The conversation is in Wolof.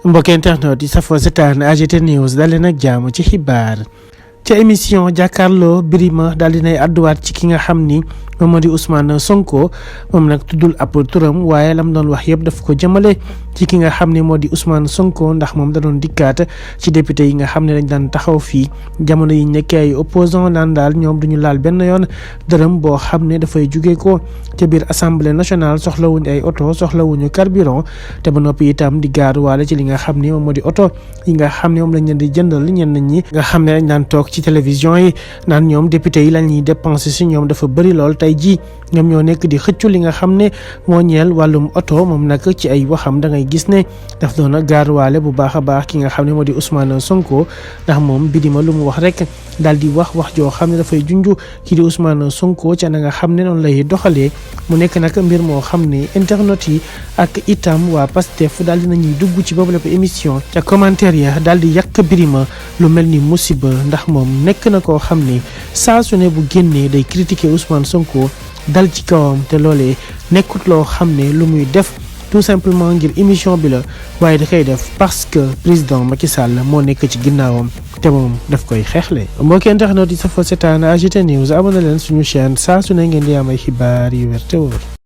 mbokk internet yi safoo setaan AGT News dalee nag jàmm ci xibaar ca émission jàkkaarloo Birima daal dinay àdduwaat ci ki nga xam ni moom moo di Ousmane Sonko moom nag tuddul ab turam waaye lam doon wax yëpp daf ko jëmale ci ki nga xam ne moo di Ousmane Sonko ndax moom da doon dikkaat ci député yi nga xam ne dañ daan taxaw fii jamono yi nekkee ay opposant naan daal ñoom duñu laal benn yoon dërëm boo xam ne dafay jugee ko ca biir assemblée nationale soxlawuñu ay oto soxlawuñu carburant te ba noppi itam di gaaruwaale ci li nga xam ne moom moo di oto yi nga xam ne moom lañ leen di jëndal ñenn ñi nga xam ne dañ daan toog ci télévision yi naan ñoom député yi lañ ñuy dépensé si ñoom dafa bëri lool tey jii ñoom ñoo nekk di xëccu li nga xam ne moo ñeel wàllum oto moom nag ci ay waxam da ngay gis ne daf doon a gaaruwaale bu baax a baax ki nga xam ne moo di Ousmane Sonko ndax moom Birima lu mu wax rek daal di wax joo xam ne dafay junj kii di Ousmane Sonko ca na nga xam ne noonu lay doxalee mu nekk nag mbir moo xam ne internet yi ak itam waa Pastef daal di nañuy dugg ci boobu lépp émission ca commentaire ya daal di yàq Birima lu mel ni musiba ndax moom nekk na koo xam ne saa su ne bu génnee day critiquer Ousmane Sonko dal ci kawam te loolee nekkut loo xam ne lu muy def tout simplement ngir émission bi la waaye da koy def parce que président Macky Sall moo nekk ci ginnaawam te moom daf koy xeexle. mbokki internet yi safoo seetaan AGT News abonné leen suñu chaîne saa su ne ngeen di am ay xibaar yu wér te wóor.